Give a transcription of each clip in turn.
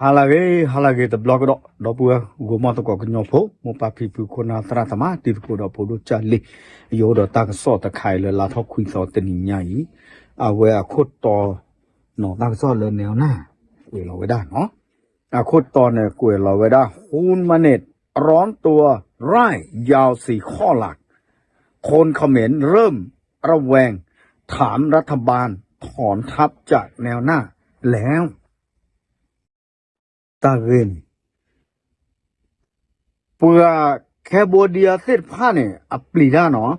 ဟါလၢအဂ့ၤ ဟါလၢအဂ့ၤတဘျီကဒီး ဒီပုၢ်ဝဲၢ်ဂီၢ်မီၢ်သကိးကညီဖိ မိၢ်ပၢ်ဖံဖု ခိၣ်နၢ်သရၣ်သမါ တံၤသကိးဒီးဖိဒိၣ်ကၢ်လံၢ်, ယအိၣ်ဒီးတၢ်ကစီၣ်တခါအံၤလၢလါထီၣ်ခွံသီတနံၤညါအံၤ, အဝဲအခိၣ်တီ နီၢ်တၢ်ကစီၣ်လၢနဲဝ်နၢ် ကွဲးလီၤဝဲဒၣ်နီၤ, အခိၣ်တီန့ၣ်ကွဲးလီၤဝဲဒၣ် ហ៊ូម៉ានិត ร้อนตัวร้ายยาวสี่ข้อหลัก คนเขมรเริ่มระแวง ถามรัฐบาลถอนทัพจากแนวหน้าแล้ว တၢ်ဂ့ၢ်န့ၣ် ပှၤ Cambodia သ့ၣ်တဖၣ်န့ၣ် အပျံၤတၢ်နီၤ,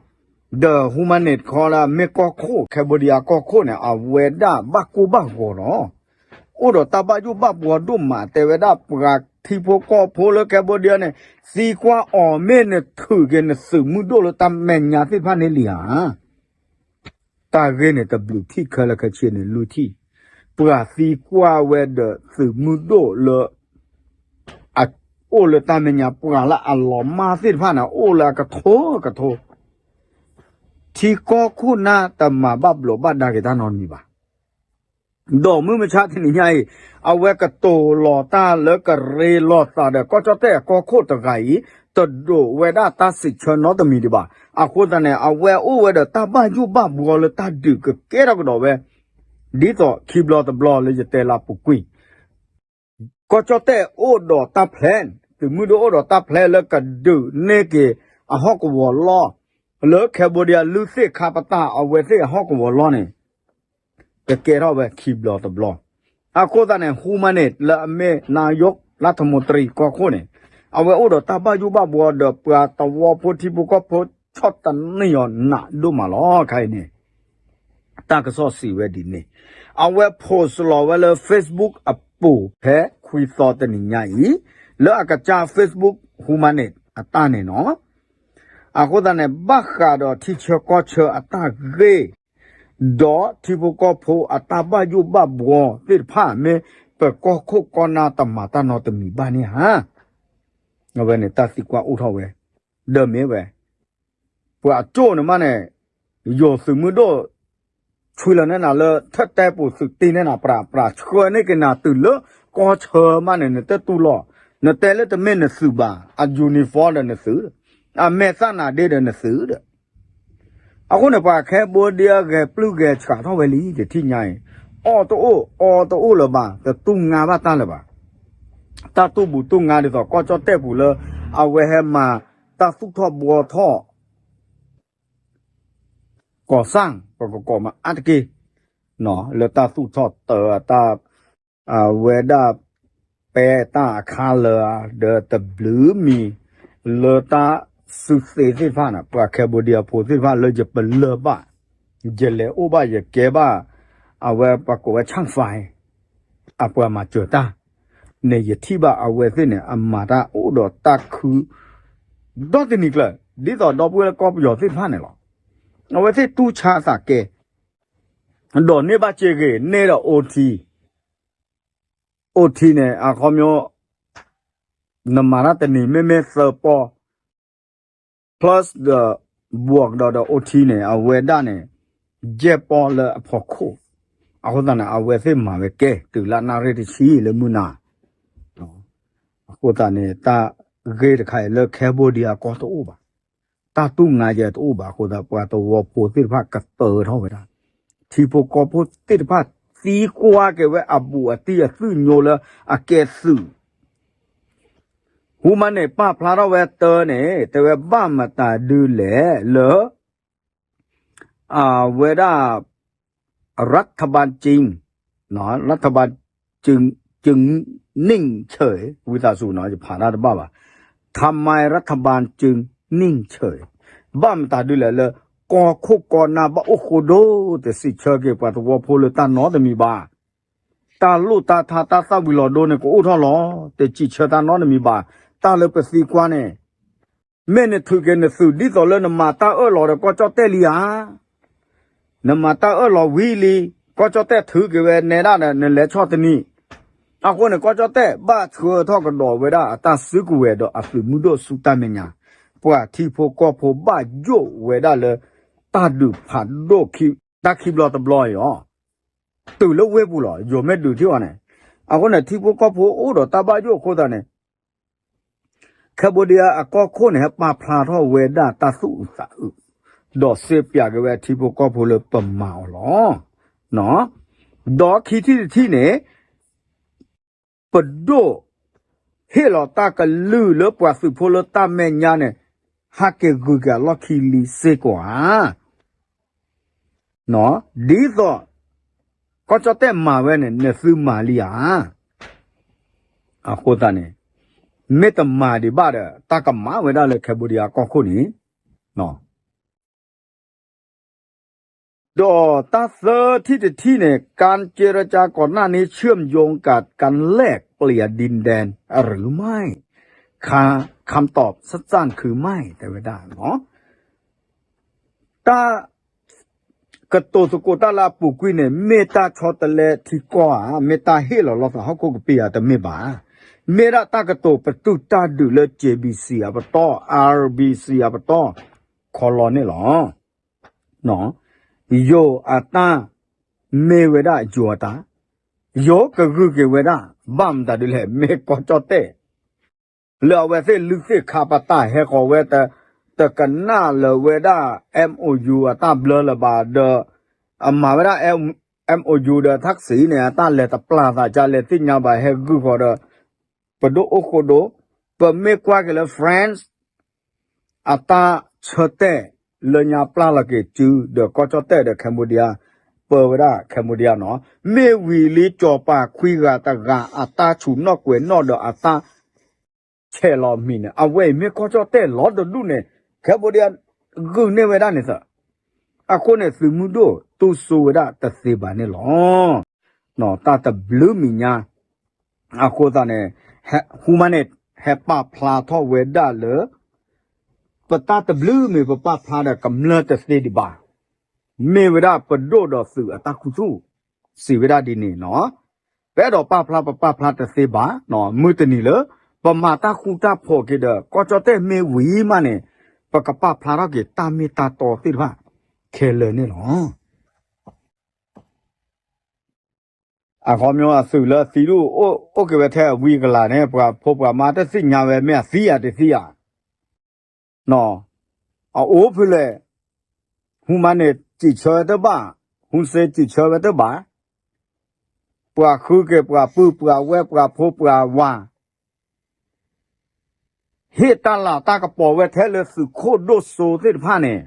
ဒီး ហ៊ူမၢ်နံး ခီလၢမ့ၢ်ကီၢ်ခိၣ် Cambodia ကီၢ်ခိၣ်န့ၣ် အဝဲဒၣ်ဘၣ်ကိၢ်ဘၣ်ဂီၤလီၤ. အိၣ်ဒီးတၢ်ဘၣ်ယိၣ်ဘၣ်ဘှီဒိၣ်မး တဲဝဲဒၣ်ပှၤထံဖိကီၢ်ဖိလၢ Cambodia န့ၣ် သံကွၢ်အီၤမ့ၢ်နထုးက့ၤနသုးမုၢ်ဒိၣ်လၢတၢ်မဲာ်ညါသ့ၣ်တဖၣ်န့ၣ်လံဧါ. တၢ်ဂ့ၢ်န့ၣ် တဘျုးထံၣ်ခဲလၢာ်ခဲဆ့န့ၣ် လွံၢ်ထံၣ်, ပှၤသံကွၢ်ဝဲဒီးသုးမုၢ်ဒိၣ်လၢ အအိၣ်လၢတၢ်မဲာ်ညါ ပှၤလၢအလီၤမၢ်သ့ၣ်တဖၣ်န့ၣ် အိၣ်လၢအကထိကထိ, ထံကီၢ်ခိၣ်နၢ်တမၤဘၣ်ဘျီးဘၣ်ဒါက့ၤတၢ်နီတမံၤဘၣ်. ဒီးမုၢ်မဆါတနံၤညါအံၤ အဝဲကတိၤလီၤတၢ်လၢကရ့လိာ်သးဒီး ကီၢ်ကၠီၣ်တဲၣ်အကီၢ်ခိၣ်တဂၤအံၤ တဒိးဝဲဒၣ်တၢ်စံးဆၢနီတမံၤဒံးဘၣ်. အဃိသတးန့ၣ် အဝဲအိၣ်ဝဲဒီးတၢ်ဘၣ်ယိၣ်ဘၣ်ဘှီလၢတၢ်ဒုးကကဲထီၣ်ကဒီးဝဲ ဒ်သိးခံဘျီတဘျီလၢယတဲလၢအပူၤကွံာ် ကီၢ်ကၠီၣ်တဲၣ်အိၣ်ဒီးတၢ် plan, သုးမုၢ်ဒိၣ်အိၣ်ဒီးတၢ် plan လၢကဒုးန့ၢ်က့ၤအဟီၣ်ကဝီၤလီၢ်, လၢ Cambodia လုၢ်သ့ၣ်ခါပတာ်အဝဲသ့ၣ်အဟီၣ်ကဝီၤလီၢ်န့ၣ် ကကဲထီၣ်ဝဲခံဘျီတဘျီ. အဃိသတးန့ၣ် ဟူမၢ်န့ၣ် လၢအမ့ၢ် နာယိး လါထမူတရံး ကီၢ်ခိၣ်န့ၣ် အဝဲအိၣ်ဒီးတၢ်ဘၣ်ယိၣ်ဘၣ်ဘှီဒီးပှၤသဝီဖိထံဖိကီၢ်ဖိဆီၣ်သနံးအီၤနးဒိၣ်မးလီၤ. ခဲအံၤန့ၣ် တၢ်ကစီၣ်စံးဝဲဒ်န့ၣ်, အဝဲ post လီၤဝဲလၢ Facebook အပူၤ ဖဲခွံသီတနံၤညါအံၤ လၢအကစၢ် Facebook ဟူမၢ်န့ၣ် အတၢ်န့ၣ်နီၤ. အဃိသတးန့ၣ် ဘၣ်ဃးဒီးထံဆၢကီၢ်ဆၢအတၢ်ဂ့ၢ် ဒီးထံဖိကီၢ်ဖိအတၢ်ဘၣ်ယိၣ်ဘၣ်ဘှီသ့ၣ်တဖၣ် မ့ၢ်ပကီၢ်ခိၣ်ကီၢ်နၢ်တမၤတၢ်နီတမံၤဘၣ်န့ၣ်ဧါ. အဝဲန့ၣ်တၢ်သံကွၢ်အိၣ်ထီၣ်ဝဲ, ဒီးမ့ၢ်ဝဲ ပှၤအကၠိၣ်န့ၣ်မးန့ၣ် ယိၤသုးမုၢ်ဒိၣ် ဆွံလီၤန့ၢ်နၤလၢထၢၣ်တဲပူၤ သုးတ့န့ၢ်နၤ ပြးပြး ဆှၢန့ၢ်က့ၤနၤတုၤလၢကီၢ်ဆၢမးန့ၣ် နတတူၢ်လိာ်, နတဲလၢတမ့ၢ်နသုးဘၣ်, အ uniform ဒီးနသုး, အမဲာ်သၣ်နၤဒ့ဒီးနသုးဒီး အဃိန့ၣ် ပှၤ Cambodia ဂဲၤပျုၢ်ဂဲၤဆှးထီၣ်ဝဲလံ တထံၣ်ညါအံၤ, အီၣ်တအိၣ် အီတအိၣ်လၢၤဘၣ်, တတူၢ်ငါဘၣ်တၢ်လၢၤဘၣ်. တၢ်တူၢ်ဘူးတူၢ်ငါဒ်သိး ကီၢ်ကၠီၣ်တဲၣ်ပူၤလၢ အဝဲဟဲမၤတၢ်သူၣ်ထီၣ်ဘှီထီၣ် ကီၢ်စၣ် ပကကိးမးအါတက့ၢ်, လၢတၢ်သူၣ်ထီၣ်တၢ် အဝဲဒၣ် ပဲတၢ်အခါလၢၤ ဒီးတဘျုးမံၤ လၢတၢ်စုသ့သ့ၣ်တဖၣ်န့ၣ် ပှၤ Cambodia ဖိသ့ၣ်တဖၣ်လၢယပလၢၢ်ဘၣ်, ယလဲၤအိၣ်ဘၣ် ယကဲဘၣ် အဝဲပှၤကိးဝဲ ဆၣ်ဖဲ အပှၤမၤစၢၤတၢ်န့ၣ် ယထံၣ်ဘၣ်အဝဲသ့ၣ်န့ၣ် အမၤတၢ်အိၣ်ဒီးတၢ်ခု ဒီတနံၤကျၢၤ ဒ်သိးဒီပုၢ်ဝဲၢ်လၢကီၢ်ပယီၤသ့ၣ်တဖၣ်န့ၣ်လီၤ. အဝဲသ့ၣ်တူၢ်ဆါအသးကဲ ဒီးန့ၢ်ဘၣ်စ့ဂ့ၤ န့ၢ်ဒီး OT, OT န့ၣ် အခီပညီ နမၤတၢ်တနံၤမ့မ့ၢ်သၢပီၢ် plus ဒီး ဘှီကဒီးဒီး OT န့ၣ် အဝဲဒၣ်န့ၣ် ယဲၢ်ပီၢ်လၢအဖီခိၣ်, အဃိသတးန့ၣ် အဝဲသ့ၣ်မၤဝဲကဲ တုၤလၢနၣ်ရံၣ်တဆံလၢမုၢ်နၤ အဃိသတးန့ၣ် တၢ်ဂ့ၢ်တခါအံၤလၢ Cambodia ကီၢ်တအိၣ်ဘၣ်, တၢ်တူၢ်ငါယဲတအိၣ်ဘၣ်အဃိသတး ပှၤသဝီဖိသ့ၣ်တဖၣ်ကတၢၢ်ထီၣ်ဝဲဒၣ်, ထံဖိကီၢ်ဖိသ့ၣ်တဖၣ်သံကွၢ်က့ၤဝဲအဘူးအတံၢ်အသွံၣ်ညိလၢအကဲသုး ဟူမၢ်န့ၣ် ပာ်ဖျါထီၣ်ဝဲတၢ်န့ၣ် တဲဝဲဘၣ်မတၤဒုလဲၣ်လၢ အဝဲဒၣ် รัฐบาลจริง รัฐบาลจึง จึงนิ่งเฉย ဝံသးစူၤနီၤ ယဖးတၢ်တဘၣ်ဘၣ်, ทำไมรัฐบาลจึงนิ่งเฉย ဘၣ်မတၤဒုလဲၣ်လၢ ကီၢ်ခိၣ်ကီၢ်နၢ်ဘၣ်အိၣ်ဃိဒိၣ် တစံးဆၢက့ၤပှၤသဝီဖိလၢတၢ်နီတမံၤဘၣ်, တၢ်လိၣ်တၢ်ထါတၢ်သၣ်ဝံၤလီၤဒိန့ၣ် ကအိၣ်ထီၣ်လီၤ, တစံးဆၢတၢ်နီတမံၤဘၣ်, တၢ်လၢပသံကွၢ်န့ၣ် မ့ၢ်နထုးက့ၤနသုးဒ်သိးလၢနမၤတၢ်အၢၣ်လီၤဒီးကီၢ်ကၠီၣ်တဲၣ်လံဧါ, နမၤတၢ်အၢၣ်လီၤဝံၤလံ, ကီၢ်ကၠီၣ်တဲၣ်ထုးက့ၤဝဲနဲဒၣ်ဒီး နလဲၤဆီၣ်တနံၤ, အဃိန့ၣ် ကီၢ်ကၠီၣ်တဲၣ်ဘၣ်ဆှၢထီၣ်ကဒီးဝဲဒၣ်အတၢ်စုကဝဲၤဒီးအသုးမုၢ်ဒိၣ်ဆူတၢ်မဲာ်ညါ, ပှၤထံဖိကီၢ်ဖိဘၣ်ယိၣ်ဝဲဒၣ်လၢ တၢ်ဒုးဖးဒိၣ် တၢ်ခံဘျီတဘျီအံၤလီၤ. တုၤလၢဝ့ၢ်ပူၤလီၤ ယိၤမ့ၢ်ဒုးထံၣ်အီၤန့ၣ်, အဃိန့ၣ် ထံဖိကီၢ်ဖိအိၣ်ဒီးတၢ်ဘၣ်ယိၣ်အဃိသတးန့ၣ် Cambodia အကီၢ်ခိၣ်န့ၣ် ဟဲပာ်ဖျါထီၣ်ဝဲဒၣ်တၢ်သူၣ်အုးသးအုး, ဒီးစ့ပၠးက့ၤဝဲထံဖိကီၢ်ဖိလၢပမၤအီၤလီၤ. ဒီးခံထံၣ်တထံၣ်န့ၣ် ပဒိၣ် ဟ့ၣ်လီၤတၢ်ကလုၢ်လၢပှၤသုးဖိလၢတၢ်မဲာ်ညါန့ၣ် ဟးက့ၤဂုၤက့ၤအလီၢ်ခံလံစ့ၢ်ကီးဧါ. ဒ်သိး ကီၢ်ကၠီၣ်တဲၣ်မၤဝဲန့ၣ် နသုမၤလံဧါ. အဃိသတးန့ၣ် မ့ၢ်တမၤဒံးဘၣ်ဒီး တၢ်ကမၤဝဲဒၣ်လၢ Cambodia ကီၢ်ခိၣ်န့ၣ် ဒီးတၢ်သၢထံၣ်တထံၣ်န့ၣ် การเจรจาก่อนหน้านี้เชื่อมโยงกับการแลกเปลี่ยนดินแดนหรือไม่ คำตอบสั้นๆคือไม่ တဲဝဲဒၣ် တၢ်ကတိၤသကိးတၢ်လၢအပူၤကွံာ်န့ၣ် မ့ၢ်တၢ်ဆီတလဲထံကီၢ်ဧါ, မ့ၢ်တၢ်ဟ့ၣ်လီၤလီၤသးဟီၣ်ခိၣ်ကပ့ၤဧါ, တမ့ၢ်ဘၣ်. မ့ၢ်ဒၣ်တၢ်ကတိၤပတုာ်တၢ်ဒုးလၢ J B C အပတီၢ်, R B C အပတီၢ် ခီလီၤန့ၣ်လီၤ. ယိၤအတၢ်မ့ၢ်ဝဲဒၣ်ယိၤအတၢ်, ယိၤကဂုာ်က့ၤဝဲဒၣ်, ဘၣ်မတၤဒ်လဲၣ်, မ့ၢ်ကီၢ်ကၠီၣ်တဲၣ် လၢအဝဲသ့ၣ်လုၢ်သ့ၣ်ခါပတာ်ဟဲဃီၤဝဲ တကနၣ်လၢၤဝဲဒၣ် M O U အတၢ်ဘျၢလၢၤဘၣ်ဒီး အမၤဝဲဒၣ် M O U ဒီး Thaksin န့ၣ် အတၢ်လဲၤတပျၢ်သးကလဲၤသ့ၣ်ညါဘၣ် ဟဲဂုာ်ဃီၤဒီး ပဒိၣ်အိၣ်ဃိဒိ, ပမ့ၢ်ကွၢ်က့ၤလၢ France အတၢ်ဆၢတဲာ်လၢညါပျၢ်လီၤက့ၤစု ဒီးကီၢ်ကၠီၣ်တဲၣ်ဒီး Cambodia ပၢဝဲဒၣ် Cambodia နီၤ, မ့ၢ်ဝံၤလံကၠီၤပၤခွံဂၤတဂၤအတၢ်ဆူၣ်နီၣ်ကွဲးနီၣ်ဒီးအတၢ် ဆဲးလီၤမံၤန့ၣ် အဝဲအံၤမ့ၢ်ကီၢ်ကၠီၣ်တဲၣ်လီၤတဒူၣ်န့ၣ် Cambodia ဂုာ်န့ၢ်ဝဲဒၣ်န့ၣ်သၢ, အဃိန့ၣ် သုးမုၢ်ဒိၣ်တူၢ်စိဝဲဒၣ်တသ့ဘၣ်န့ၣ်လီၤ. တၢ်တဘျုးမံၤညါ အဃိသတးန့ၣ် ဟူမါန့ၣ် ဟဲပာ်ဖျါထီၣ်ဝဲဒၣ်လၢ ပတၢ်တဘျုးမ့ၢ်ပပာ်ဖျါဒီးကမျၢၢ်တသ့ဒံးဘၣ်. မ့ၢ်ဝဲဒၣ်ပဒိၣ်ဒီးသုးအတၢ်ခူသူၣ် စံးဝဲဒၣ်ဒ်န့ၣ်နီၤ. ပအဲၣ်ဒိးပာ်ဖျါပပာ်ဖျါတသ့ဘၣ်, မုၢ်တနံၤလၢ ပမၤတၢ်ဃူတၢ်ဖိးက့ၤဒီး ကီၢ်ကၠီၣ်တဲၣ်မ့ၢ်ဝံၤမးန့ၣ် ပကပာ်ဖျါထီၣ်က့ၤတၢ်မ့ၢ်တၢ်တီသ့ၣ်တဖၣ်ခဲလၢာ်န့ၣ်လီၤ. အခီပညီအသုးလၢအသံဒိၣ်အိၣ်က့ၤဝဲထဲအဝံအကလၤန့ၣ် ပှၤဖိပှၤမါတသ့ၣ်ညါဝဲမ့ၢ်အသံဧါတသံဧါ, အအိၣ်ဖဲလဲၣ်, ဟူမါန့ၣ် စံးဆၢဝဲတဘၣ်, ဟူစ့စံးဆၢဝဲတဘၣ်, ပှၤဃုက့ၤပှၤပုၢ်ပှၤဝဲၢ်ပှၤဖိပှၤဝၤ ဟ့ၣ်တၢ်လၤတၢ်ကပီၤဝဲထဲလၢသုးခိၣ်ဒိၣ်စိသ့ၣ်တဖၣ်န့ၣ်,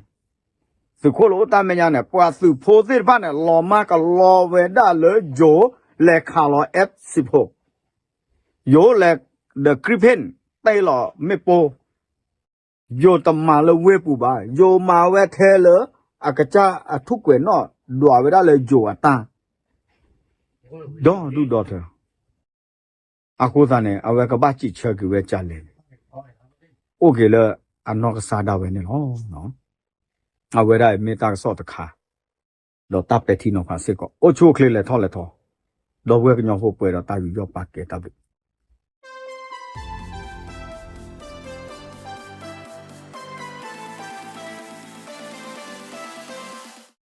သုးခိၣ်လၢအိၣ်တၢ်မဲာ်ညါန့ၣ် ပှၤသုးဖိသ့ၣ်တဖၣ်န့ၣ် လီၤမၢ်ကလီဝဲဒၣ်လၢယိၤ လဲၤခးလီၤ F စံးဖိ, ယိၤလဲၤဒီး Gripen တဲလီၤမ့ၣ်ပိၢ်, ယိၤတမၤလၢဝ့ၢ်ပူၤဘၣ်, ယိၤမၤဝဲထဲလၢ အကစၢ်အထူၣ်ကွဲးနီၣ်ဒွးဝဲဒၣ်လၢယိၤအတၢ် ဒီဒူၣ်ဒီထၢ အဃိသတးန့ၣ် အဝဲကဘၣ်စံးဆၢက့ၤဝဲကလဲၣ်န့ၣ် အိၣ်က့ၤလၢအနီၢ်ကစၢ်ဒၣ်ဝဲန့ၣ်လီၤ. အဝဲဒၣ်အံၤမ့ၢ်တၢ်ကစီၣ်တခါ, ဒီးတၢ်ပဲာ်ထံနီၤဖးစ့ၢ်ကီး အိၣ်ဆူၣ်အိၣ်ချ့လဲၤထီၣ်လဲၤထီ, ဒီပုၢ်ဝဲၢ်ကညီဖိပှဲၤဒီးတၢ်ယူးယီၣ်ပာ်ကဲတၢ်ဘျုး